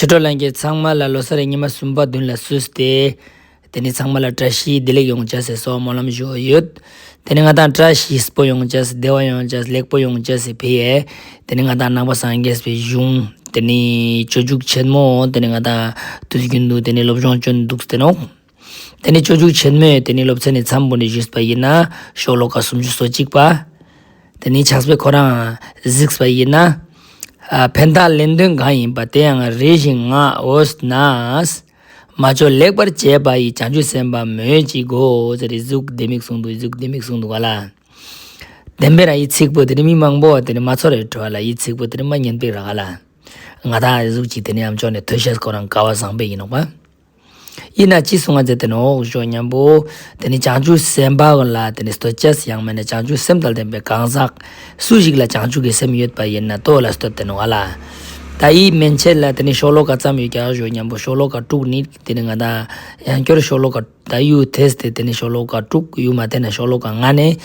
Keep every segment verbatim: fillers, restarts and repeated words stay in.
ཆོས་གྲོགས་ལྷན་རྒྱས་ཚང་མ་ལ་ལོ་གསར་རི་ཉི་མ་གསུམ་པ་མདུན་ལ་བསུས་ཏེ། དེ་ནེ་ཚང་མ་ལ་བཀྲ་ཤིས་བདེ་ལེགས་ཡོང་ཅེས་སི་སྨོན་ལམ་ཞུ་ཡོད། དེ་ནེ་ང་དང་བཀྲ་ཤིས་པོ་ཡོང་ཅེས་བདེ་བ་ཡོང་ཅེས་ལེགས་པོ་ཡོང་ཅེས་སི་ཕི་ཡ། དེ་ནེ་ང་དང་ནང་པ་སངས་རྒྱས་པའི་གཞུང་དེ་ནེ་སྤྱོད་འཇུག་ཆེན་མོ་དེ་ནེ་ང་དང་དུས་རྒྱུན་དུ་དེ་ནེ་སློབ་སྦྱོང་ཅོན་དུག་སྟེ་ནོག། དེ་ནེ་སྤྱོད་འཇུག་ཆེན་མོའི་དེ་ནེ་སློབ་ཚན་ནི་མཚམས་པོ་ནེ་ཞུས་པ་ཡིན་ན་ཤོ་ལོ་ཀ་སུམ་ཅུ་སོ་གཅིག་པ། དེ་ནེ་ཕྱག་དཔེ་ཁོ་རང་གཟིགས་པ་ཡིན་ན། ཨ་ཕན་བཏགས་ལན་ལྡན་གང་ཡིན་པ། དེ་ཡང་རེ་ཞིག་ངག་འོས་ན། མ་བཅོལ་ལེགས་པར་བྱས་པ་ཡི། བྱང་ཆུབ་སེམས་དཔའ་སྨོས་ཅི་དགོས། ཟེར་ཏེ་ཟུག་ལྡེ་མིག་གསུངས་དུག། ཟུག་ལྡེ་མིག་གསུངས་དུག་ག་ལ། བདེན་པའི་རང་ཡི་ཚིག་པོ་དེ་ནེ་མི་མང་པོ་དེ་ནེ་མ་ཚོར་རེ་འགྲོ་བ་ལ་ཡི་ཚིག་པོ་དེ་ནེ་མ་ཉན་པའི་ར་ག་ལ། ང་དང་ཟུག་ཅིག་དེ་ནེ་ཨམ་ཅོག་ནེ་ཐོས་ཤེས་ཁོ་རང་སྐལ་བ་བཟང་པོ་ཡིན་ནོག་པ། ཡིན་ན་ཅི་གསུང་ང་མཛད་དེ་ནོག་ཞུ་ཉམ་པོ། དེ་ནེ་བྱང་ཆུབ་སེམས་དཔའ་ལ་དེ་ནེ་བསྟོད་ཅེས་ཡང་མེད་ན་བྱང་ཆུབ་སེམས་དང་ལྡན་པའི་གང་ཟག་སུ་ཞིག་ལ་བྱང་ཆུབ་ཀྱི་སེམས་ཡོད་པ་ཡིན་ན་ཏོ་ལ་བསྟོད་དེ་ནོག་ཨ་ལ། ད་ཡི་མན་ཆད་ལ་དེ་ནེ་ཤོ་ལོ་ཀ་ཙམ་ཡོད་ཀྱག་ཞུ་ཉམ་པོ་ཤོ་ལོ་ཀ་དྲུག་ནི་དེ་ནེ་ང་དང་ཡང་སྐྱར་ཤོ་ལོ་ཀ་ད་ཡུ་ཐེས་ཏེ་དེ་ནེ་ཤོ་ལོ་ཀ་དྲུག་ཡུ་མ་དེ་ནེ་ཤོ་ལོ་ཀ་ལྔ་ནེ་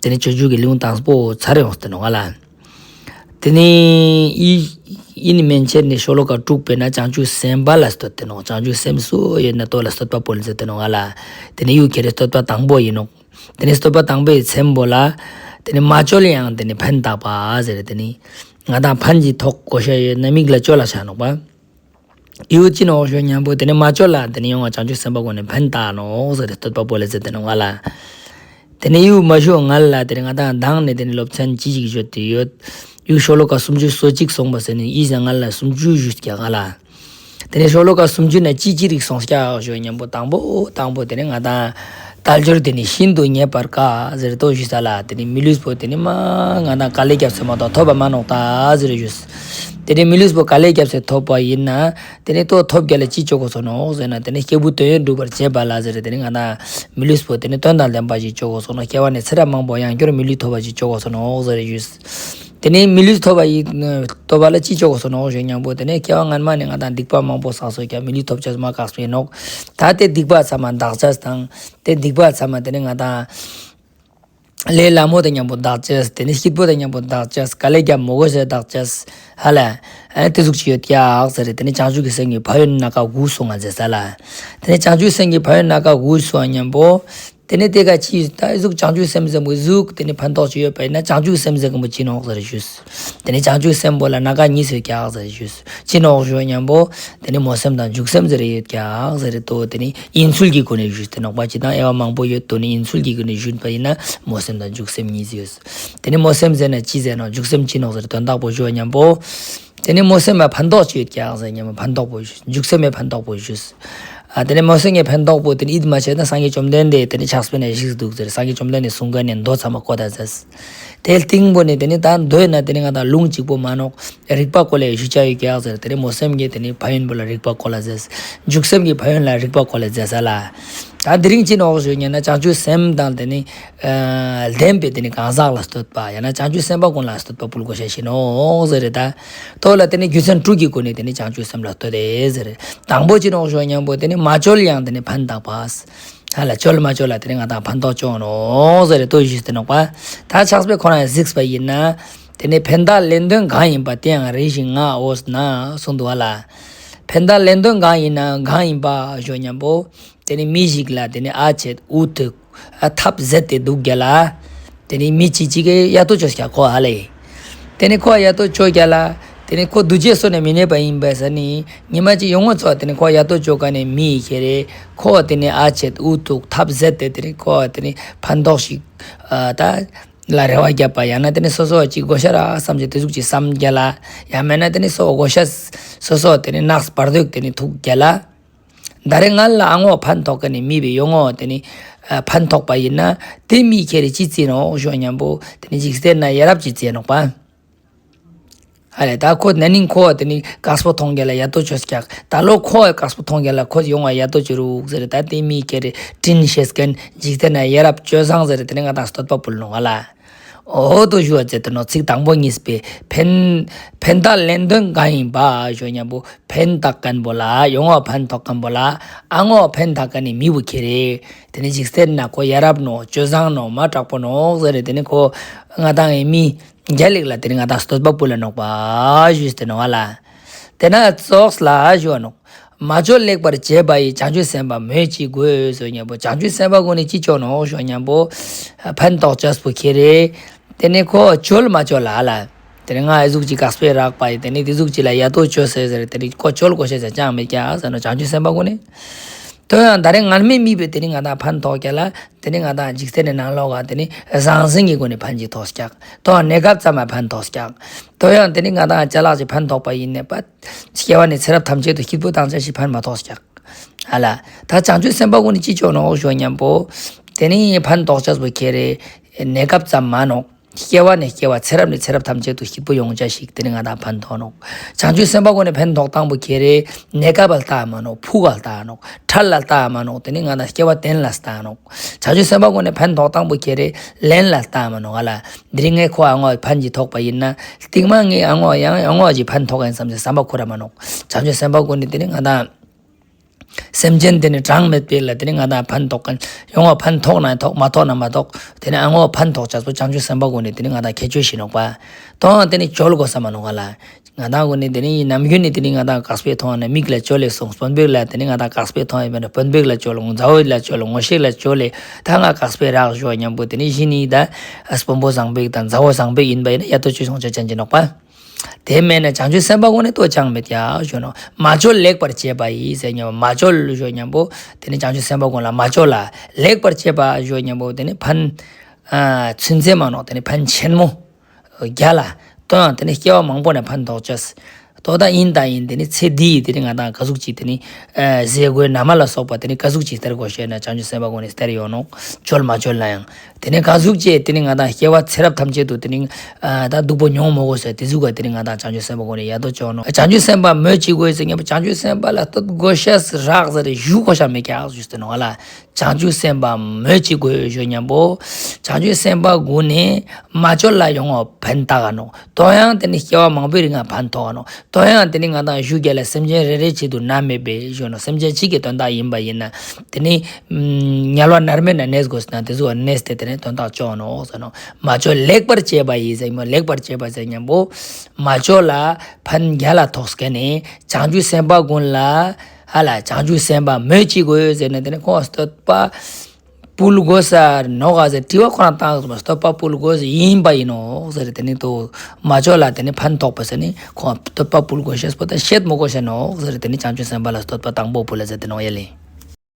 དེ་ནེ་སྤྱོད་འཇུག་གི་ལེའུ་དང་པོ་ཚར་ཡོང་སྟེ་ནོག་ཨ་ལ། དེ་ནེ་ཡི་ཡི་ནི་མན་ཆད་ནི་ཤོ་ལོ་ཀ་དྲུག་པའི་ནང་བྱང་ཆུབ་སེམས་དཔའ་ལ་བསྟོད་དེ་ནོག། བྱང་ཆུབ་སེམས་སུ་ཡོད་ན་ཏོ་ལ་བསྟོད་པ་ཕུལ་ཟེར་ཏེ་ནོག་ང་ལ། དེ་ནེ་ཡུ་ཁྱེར་ཏེ་བསྟོད་པ་དང་པོ་ཡིན་ནོག། དེ་ནེ་བསྟོད་པ་དང་པོའི་མཚན་པོ་ལ། དེ་ནེ་མ་བཅོལ་ཡང་དེ་ནེ་ཕན་བཏགས་པ་ཟེར་དེ་ནེ། ང་དང་ཕན་གྱི་ཐོགས་གོ་ཤ་ཡོད་ན་མིག་ལ་བཅོལ་ལ་ཆ་ནོག་པ། ཡུ་ཅི་ནོག་ཞུ་ཉམ་པོ་དེ་ནེ་མ་བཅོལ་ལ་དེ་ནེ་ཡོང་བ་བྱང་ཆུབ་སེམས་དཔའ་ཀུན་ནི་ཕན་བཏགས་ནོག་ཟེར་ཏེ་བསྟོད་པ་ཕུལ་ལ་ཟེར་ཏེ་ནོག་ང་ལ། དེ་ནེ་ཡུ་མ་ཞུ་ང་ལ་དེ་ནེ་ང་དང་མདང་ནེ་དེ་ནེ་སློབ་ཚན་ཅི་ཞིག་ཞུས་ཏེ་ཡོད། ཡུ་ཤོ་ལོ་ཀ་སུམ་ཅུ་སོ་གཅིག་སོང་པ་ཟེར་ནེ་ཡི་ཟ་ང་ལ་སུམ་ཅུ་ཞུས་ཀྱག་ང་ལ། དེ་ནེ་ཤོ་ལོ་ཀ་སུམ་ཅུ་ནེ་ཅི་ཅི་རིགས་སོང་ཀྱག་ཞུ་ཉམ་པོ་དང་པོ་དང་པོ་དེ་ནེ་ང་དང་དལ་འབྱོར་དེ་ནི་ཤིན་ཏུ་རྙེད་པར་དཀའ་ཟེར་ཏོ་ཞུས་ས་ལ། དེ་ནེ་མི་ལུས་པོ་དེ་ནེ་མ་ང་དང་དཀའ་ལས་རྒྱབ་སེ་མ་གཏོགས་ཐོབ་པ་མ་ནོག་ད་ཟེར་ཞུས། དེ་ནེ་མི་ལུས་པོ་དཀའ་ལས་རྒྱབ་སེ་ཐོབ་པ་ཡིན་ན། དེ་ནེ་ཏོ་ཐོབ་རྒྱ་ལ་ཅི་ཅོ་གོས་སོ་ནོག་ཟེར་ན་དེ་ནེ་སྐྱེས་བུ་དོན་ཡོད་སྒྲུབ་པར་བྱེད་པ་ལ་ཟེར་དེ་ནེ་ང་དང་མི་ལུས་པོ་དེ་ནེ་དོན་དང་ལྡན་པ་ཞིག་ཅོ་གོས་སོ་ནོག། སྐྱེ་བ་ནེ་ཚེ་རབས་མང་པོ་ཡང་སྐྱར་མི་ལུས་ཐོབ་པ་ཞིག་ཅོ་གོས་སོ་ནོག་ཟེར་ཞུས། དེ་ནེ་མི་ལུས་ཐོབ་པ་ཡི་ཐོབ་པ་ལ་ཅི་ཅོ་གོས་སོ་ནོག་ཞུ་ཉམ་པོ་དེ་ནེ་སྐྱེ་བ་སྔན་མ་ནེ་ང་དང་སྡིག་པ་མང་པོ་བསགས་སོ་ཀྱག་མི་ལུས་ཐོབ་ཅེས་མ་དཀགས་པ་ཡིན་ནོག། ད་དེ་སྡིག་པ་ཚང་མ་འདག་ཅེས་དང་། དེ་སྡིག་པ་ཚང་མ་དེ་ནེ་ང་དང་ལས་སླ་མོ་དང་མཉམ་པོ་འདག་ཅེས། དེ་ནེ་སྐྱིད་པོ་དང་མཉམ་པོ་འདག་ཅེས། དཀའ་ལས་རྒྱབ་མི་གོས་སེ་འདག་ཅེས། ཧ་ལ། ཨེ་དེ་ཟུག་ཅིག་ཡོད་ཀྱག་ཟེར་དེ་ནེ་བྱང་ཆུབ་ཀྱི་སེམས་ཀྱི་ཕན་ཡོན་སྣ་ཁ་དགུ་གསུང་ང་མཛད་ས་ལ། དེ་ནེ་བྱང་ཆུབ་སེམས་ཀྱི་ཕན་ཡོན་སྣ་ཁ་དགུ་གསུང་ང་མཉམ་པོ། དེ་ནེ་དེ་ཀ་ཅི་ད་ཨེ་ཟུག་བྱང་ཆུབ་སེམས་ཟེར་མོ་ཟུག་དེ་ནེ་ཕན་ཐོགས་ཅིག་ཡོད་པ་ཡིན་ན་བྱང་ཆུབ་སེམས་ཟེར་གི་མོ་ཅི་ནོག་ཟེར་ཞུས། དེ་ནེ་བྱང་ཆུབ་སེམས་པོ་ལ་སྣ་ཁ་གཉིས་ཡོད་ཀྱག་ཟེར་ཞུས། ཅི་ནོག་ཞུ་ཉམ་པོ། དེ་ནེ་སྨོན་སེམས་དང་འཇུག་སེམས་ཟེར་ཡོད་ཀྱག་ཟེར་ཏོ། དེ་ནེ་ཡིན་ཚུལ་གྱི་སྒོ་ནེ་ཞུས་ཏེ་ནོག་པ། ཅི་དང་དབྱེ་བ་མང་པོ་ཡོད་དོ་ནི་ཡིན་ཚུལ་གྱི་སྒོ་ནེ་ཞུས་པ་ཡིན་ན་སྨོན་སེམས་དང་འཇུག་སེམས་གཉིས་ཡོད། དེ་ནེ་སྨོན་སེམས་ཟེར་ན་ཅི་ཟེར་ནོག་འཇུག་སེམས་ཅི་ནོག་ཟེར་དོན་དག་པོ་ཞུ་ཉམ་པོ། དེ་ནེ་སྨོན་སེམས་ལ་ཕན་ཐོགས་ཅིག་ཡོད་ཀྱག་ཟེར་ཉམ་པོ་ཕན་ཐོགས་པོ་ཞུས། འཇུག་སེམས་ལ་ཕན་ཐོགས་པོ་ཞུས། ཨ་དེ་ནེ་སྨོན་སེམས་ལ་ཕན་ཐོགས་པོ་དེ་ནེ་ཨིད་མ་ཆད་ན་སངས་རྒྱས་བཅོམ་ལྡན་འདས་དེ་ནེ་ཕྱག་དཔེ་ནེ་ཞིག་འདུག་ཟེར། སངས་རྒྱས་བཅོམ་ལྡན་འདས་གསུང་མཁན་ནི་མདོ་ཚང་མ་གོ་ད་ཟེར། དེ་སྟིང་པོ་ནེ་དེ་ནེ་ད་མདོ་ཡིན་ན་དེ་ནེ་ང་དང་ལུང་གཅིག་པོ་མ་ནོག། རིགས་པ་བཀོད་ལ་ཞུ་ཅེས་ཡོད་ཀྱག་ཟེར། དེ་ནེ་སྨོན་སེམས་ཀྱི་དེ་ནེ་ཕན་ཡོན་པོ་ལ་རིགས་པ་བཀོད་ལ་ཟེར། འཇུག་སེམས་ཀྱི་ཕན་ཡོན་ལ་རིགས་པ་བཀོད་ལ་ཟེར་ས་ལ། ད་དེ་རིང་ཅི་ནོག་ཞུ་ཉན་ན་བྱང་ཆུབ་སེམས་དང་དེ་ནེ་ཨ་ལྡན་པའི་དེ་ནེ་གང་ཟག་ལ་བསྟོད་པ་ཡང་ན་བྱང་ཆུབ་སེམས་དཔའ་ཀུན་ལ་བསྟོད་པ་ཕུལ་གོས་ཤེས་ཤིག་ནོག་ཟེར་རེད་ད། ཐོག་ལ་དེ་ནེ་རྒྱུ་མཚན་དྲུག་གི་སྒོ་ནེ་དེ་ནེ་བྱང་ཆུབ་སེམས་ལ་བསྟོད་དེ་ཟེར། དང་པོ་ཅི་ནོག་ཞུ་ཉམ་པོ་དེ་ནེ་མ་བཅོལ་ཡང་དེ་ནེ་ཕན་བཏགས་པ། ཧ་ལ་བཅོལ་མ་བཅོལ་ལ་དེ་ནེ་ང་དང་ཕན་ཐོགས་ཅོ་ནོག་ཟེར་ཏོ་ཞུས་ཏེ་ནོག་པ། ད་ཕྱག་དཔེ་ཁོ་རང་ཡང་གཟིགས་པ་ཡིན་ན། དེ་ནེ་ཕན་བཏགས་ལན་ལྡན་གང་ཡིན་པ། དེ་ཡང་རེ་ཞིག་ངག་འོས་ན་གསུངས་འདུག་པ་ལ། ཕན་བཏགས་ལན་ལྡན་གང་ཡིན་ན་གང་ཡིན་པ་ཞུ་ཉམ་པོ། དེ་ནེ་མི་ཞིག་ལ་དེ་ནེ་ཨ་ཆད་འུ་ཐུག་ཨ་ཐབས་ཟད་དེ་འདུག་རྒྱ་ལ། དེ་ནེ་མི་ཅིག་ཅིག་གི་ཡ་ཏོ་ཅོས་ཀྱག་ཁོ་ཧ་ལེ། དེ་ནེ་ཁོ་ཡ་ཏོ་ཅོ་རྒྱ་ལ། དེ་ནེ་ཁོ་འདུ་བྱེད་སོ་ནེ་མི་གནས་པ་ཡིན་པས་ཟེར་ནི། ཉི་མ་ཅིག་ཡོང་ངོ་ཚོ་དེ་ནེ་ཁོ་ཡ་ཏོ་ཅོ་མཁན་ནི་མི་ཁྱེར་རེ། ཁོ་དེ་ནེ་ཨ་ཆད་འུ་ཐུག་ཐབས་ཟད་དེ་དེ་ནེ་ཁོ་དེ་ནེ་ཕན་ཐོགས་ཤིག་ཨ་ད་ལ་རེ་བ་རྒྱབ་པ་ཡང་ན་དེ་ནེ་སོ་སོ་ཅིག་དགོས་ཤ་ར་བསམ་ཅེས་དེ་ཟུག་ཅིག་བསམ་རྒྱ་ལ། ཡང་མེད་ན་དེ་ནེ་སོ་དགོས་ཤ་སོ་སོ་དེ་ནེ་ནགས་བར་དོ་དེ་ནེ་ཐུག་རྒྱ་ལ། ད་རེས་ང་ལ་ཨ་ངོ་ཕན་ཐོགས་མཁན་ནི་མི་བི་ཡོང་ངོ་དེ་ནེ་ཕན་ཐོགས་པ་ཡིན་ན་དེ་མི་ཁྱེར་རེ་ཅི་རྩི་ནོག་ཞུ་ཉམ་པོ་དེ་ནེ་འཇིག་རྟེན་ན་ཡ་རབས་ཅིག་རྩི་ནོག་པ། ཧ་ལེ་ད་ཁོ་ན་ནིང་ཁོ་དེ་ནེ་དཀགས་པོ་མཐོང་རྒྱ་ལ་ཡ་ཏོ་ཅོས་ཀྱག། ད་ལོ་ཁོ་དཀགས་པོ་མཐོང་རྒྱ་ལ་ཁོ་ཡོང་ང་ཡ་ཏོ་ཅོ་རུག་ཟེར། ད་དེ་མི་ཁྱེར་རེ་དྲིན་ཤེས་མཁན་འཇིག་རྟེན་ན་ཡ་རབས་སྤྱོད་བཟང་ཟེར་དེ་ནེ་ང་དང་བསྟོད་པ་ཕུལ་ནོག་ཧ་ལ། འོ་དོ་ཞུ་བ་ཅེ་དེ་ནོག། ཚིག་དང་པོ་གཉིས་པའི་ཕན་ཕན་བཏགས་ལན་ལྡན་གང་ཡིན་པ་ཞུ་ཉམ་པོ་ཕན་བཏགས་མཁན་པོ་ལ་ཡོང་ངོ་ཕན་ཐོགས་མཁན་པོ་ལ་ཨ་ངོ་ཕན་བཏགས་མཁན་ནི་མི་བོ་ཁྱེར་རེ། དེ་ནེ་འཇིག་རྟེན་ན་ཁོ་ཡ་རབས་ནོག་སྤྱོད་བཟང་ནོག་མ་དྲག་པོ་ནོག་ཟེར་རེ་དེ་ནེ་ཁོ་ང་དང་ངི་མི་རྒྱལ་ལེགས་ལ་དེ་ནེ་ང་དང་བསྟོད་པ་ཕུལ་ལ་ནོག་པ་ཞུས་ཏེ་ནོག་ཧ་ལ། དེ་ན་ཙོགས་ལ་ཞུ་ནོག། མ་བཅོལ་ལེགས་པར་བྱེད་པ་ཡི། བྱང་ཆུབ་སེམས་དཔའ་སྨོས་ཅི་དགོས་ཟེར་ཉམ་པོ། བྱང་ཆུབ་སེམས་དཔའ་གུན་ནི་ཅི་ཅོ་ནོག་ཞུ་ཉམ་པོ། ཕན་ཐོགས་ཅེས་པོ་ཁྱེར་རེ། དེ་ནེ་ཁོ་བཅོལ་མ་བཅོལ་ལ་ལ། དེ་ནེ་ང་ཨི་ཟུག་ཅིག་དཀགས་པོ་རག་པ་ཡིན། དེ་ནེ་དེ་ཟུག་ཅིག་ལ་ཡ་ཏོ་ཅོས་ཟེར་ཟེར། དེ་ནེ་ཁོ་བཅོལ་དགོས་ཤེས་ཟེར་ཅང་མེད་ཀྱག་ཟེར་ནོག། བྱང་ཆུབ་སེམས་དཔའ་གུན་ནི། དོ་ཡང་ད་རེས་ངན་མེད་མི་པའི་དེ་ནེ་ང་དང་ཕན་ཐོགས་ཀྱག་ལ། དེ་ནེ་ང་དང་འཇིག་རྟེན་ནི་ནང་ལོགས་ཀ་དེ་ནེ་ཟང་ཟིང་གི་སྒོ་ནེ་ཕན་ཅིག་ཐོགས་ཀྱག། དོ་ཡང་གནས་སྐབས་ཙམ་མ་ཕན་ཐོགས་ཀྱག། དོ་ཡང་དེ་ནེ་ང་དང་ཅ་ལག་ཅིག་ཕན་ཐོགས་པ་ཡིན་ནའང་སྐྱེ་བ་ནེ་ཚེ་རབས་ཐམས་ཅད་དུ་སྐྱིད་པོ་བཏང་ཅེས་ཤིག་ཕན་མ་ཐོགས་ཀྱག། ཧ་ལ། ད་བྱང་ཆུབ་སེམས་དཔའ་གུན་ནི་ཅི་ཅོ་ནོག་ཞུ་ཉམ་པོ། དེ་ནེ་ཕན་ཐོགས་ཅེས་པོ་ཁྱེར་རེ། གནས་སྐབས་ཙམ་མ་ནོག། སྐྱེ་བ་ནེ་སྐྱེ་བ་ཚེ་རབས་ནེ་ཚེ་རབས་ཐམས་ཅད་དུ་སྐྱིད་པོ་ཡོང་ཅེས་ཤིག་དེ་ནེ་ང་དང་ཕན་ཐོགས་ནོག། བྱང་ཆུབ་སེམས་དཔའ་གུན་ནི་ཕན་ཐོགས་སྟངས་པོ་ཁྱེར་རེ། གནས་སྐབས་ལ་ལྟ་མ་ནོག། ཕུགས་ལ་ལྟ་ནོག། འཕྲལ་ལ་ལྟ་མ་ནོག། དེ་ནེ་ང་དང་སྐྱེ་བ་གཏན་ལ་ལྟ་ནོག། བྱང་ཆུབ་སེམས་དཔའ་གུན་ནི་ཕན་ཐོགས་སྟངས་པོ་ཁྱེར་རེ། ལན་ལ་ལྟ་མ་ནོག། ཧ་ལ། དེ་རིང་ངས་ཁོ་ཨ་ངོ་ཕན་ཅིག་ཐོགས་པ་ཡིན་ན། སྟིང་མ་ངས་ཨ་ངོ་ཡང་ཨ་ངོ་ཅིག་ཕན་ཐོགས་ཡིན་བསམ་སྟེ་བསམ་པ་ཁུར་ར་མ་ནོག། བྱང་ཆུབ་སེམས་དཔའ་གུན་ནི་དེ་ནེ་ང་དང་སེམས་ཅན་དེ་ནེ་གྲངས་མེད་པའི་ལ་དེ་ནེ་ང་དང་ཕན་ཐོགས་མཁན། ཡོང་བ་ཕན་ཐོགས་ན་ཐོགས། མ་ཐོགས་ན་མ་ཐོགས། དེ་ནེ་ཨ་ངོ་ཕན་ཐོགས་ཅེས་པོ་བྱང་ཆུབ་སེམས་དཔའ་གུན་ནི་དེ་ནེ་ང་དང་ཁྱད་ཆོས་ཤིག་ནོག་པ། དོ་ཡང་དེ་ནེ་བཅོལ་དགོས་ས་མ་ནོག་ག་ལ། ང་དང་གུན་ནི་དེ་ནེ་ནམ་རྒྱུན་ནི་དེ་ནེ་ང་དང་དཀགས་པོ་ཐོང་ན་མིག་ལ་བཅོལ་ལེ་སོང་། དཔོན་པོ་ལ་དེ་ནེ་ང་དང་དཀགས་པོ་ཐོང་ཡིན་པ་ན་དཔོན་པོ་ལ་བཅོལ། མཛའ་བོ་ལ་བཅོལ། ངོ་ཤེས་ལ་བཅོལ་ལེ། ད་ང་དཀགས་པོ་རག་ཞུ་ཉམ་པོ་དེ་ནེ་གཞི་ནི་ད་དཔོན་པོ་བཟང་པོ་དང་མཛའ་བོ་བཟང་པོ་ཡིན་པ་ཡིན་ན་ཡ་ཏོ་ཅོ་སོང་ཅེས་ཅན་ཅིག་ནོག་པ། དེ་མེད་ན་བྱང་ཆུབ་སེམས་དཔའ་གུན་ནི་དོ་ཅང་མེད་ཀྱག་ཞུ་ནོག། མ་བཅོལ་ལེགས་པར་བྱེད་པ་ཡི་ཟེར་ཉམ་པོ། མ་བཅོལ་ཞུ་ཉམ་པོ་དེ་ནེ་བྱང་ཆུབ་སེམས་དཔའ་གུན་ལ་མ་བཅོལ་ལ་ལེགས་པར་བྱེད་པ་ཞུ་ཉམ་པོ་དེ་ནེ་ཕན། ཨ་ཚུན་ཆད་མ་ནོག། དེ་ནེ་ཕན་ཆེན་མོ་རྒྱལ་ལ། དོ་ཡང་དེ་ནེ་སྐྱེ་བ་མང་པོ་ནེ་ཕན་ཐོགས་ཅེས། དོ་ད་ཡིན་ད་ཡིན་དེ་ནེ་ཚེ་འདི་ཡི་དེ་ནེ་ང་དང་ག་ཟུག་ཅིག་དེ་ནེ་ཨ་ཟས་གོས་ན་མ་ལ་སོགས་པ་དེ་ནེ་ག་ཟུག་ཅིག་སྟེར་དགོས་ཤེས་ན་བྱང་ཆུབ་སེམས་དཔའ་གུན་ནི་སྟེར་ཡོང་ནོག། བཅོལ་མ་བཅོལ་ན་ཡང་། དེ་ནེ་ག་ཟུག་ཅིག་དེ་ནེ་ང་དང་སྐྱེ་བ་ཚེ་རབས་ཐམས་ཅད་དུ་དེ་ནེ་ཨ་ད་སྡུག་པོ་མྱོང་མི་དགོས་ཟེར་དེ་ཟུག་ག་དེ་ནེ་ང་དང་བྱང་ཆུབ་སེམས་དཔའ་གུན་ནི་ཡ་ཏོ་ཅོ་ནོག། བྱང་ཆུབ་སེམས་དཔའ་སྨོས་ཅི་དགོས་ཟེར་ཉམ་པོ། བྱང་ཆུབ་སེམས་དཔའ་ལ་བསྟོད་དགོས་ཤེས་རག་ཟེར་ཞུ་དགོས་ཤེས་མེད་ཀྱག་ཞུས་ཏེ་ནོག་ལ། བྱང་ཆུབ་སེམས་དཔའ་སྨོས་ཅི་དགོས་ཞུ་ཉམ་པོ། བྱང་ཆུབ་སེམས་དཔའ་གུན་ནི་མ་བཅོལ་ལ་ཡོང་བ་ཕན་ཐོགས་ནོག། དོ་ཡང་དེ་ནེ་སྐྱེ་བ་མང་པོའི་རིང་ང་ཕན་ཐོགས་ནོག། དོ་ཡང་དེ་ནེ་ང་དང་ཞུ་རྒྱལ་ལ་སེམས་ཅན་རེ་རེ་ཆེད་དུ་ན་མེད་པའི་ཞུ་ནོག། སེམས་ཅན་གཅིག་གི་དོན་དག་ཡིན་པ་ཡིན་ན། དེ་ནེ་དམྱལ་བ་མནར་མེད་ན་གནས་དགོས་ན་དེ་ཟུག་ག་གནས་ཏེ་དེ་ནེ་དོན་དག་ཅོ་ནོག་ཟེར་ནོག། མ་བཅོལ་ལེགས་པར་བྱེད་པ་ཡི་ཟེར་མོ། ལེགས་པར་བྱེད་པ་ཟེར་ཉམ་པོ། མ་བཅོལ་ལ་ཕན་རྒྱལ་ལ་ཐོགས་མཁན་ནི་བྱང་ཆུབ་སེམས་དཔའ་གུན་ལ། ཧ་ལ། བྱང་ཆུབ་སེམས་དཔའ་སྨོས་ཅི་དགོས་ཟེར་ན་དེ་ནེ་ཁོང་བསྟོད་པ་ཕུལ་དགོས་ས་ནོག་ག་ཟེར་དྲི་བ་ཁོ་རང་བཏང་སོང་། བསྟོད་པ་ཕུལ་དགོས་ཡིན་པ་ཡིན་ནོག་ཟེར། དེ་ནེ་དོ་མ་བཅོལ་ལ་དེ་ནེ་ཕན་ཐོགས་པ་ཟེར་ནི་ཁོང་བསྟོད་པ་ཕུལ་དགོས་ཤེས་པོ་ད་བཤད་མི་དགོས་ཤེས་ནོག་ཟེར། དེ་ནེ་བྱང་ཆུབ་སེམས་དཔའ་ལ་བསྟོད་པ་དང་པོ་ཕུལ་ལ་ཟེར་ཏེ་ནོག་ཡ་ལེ།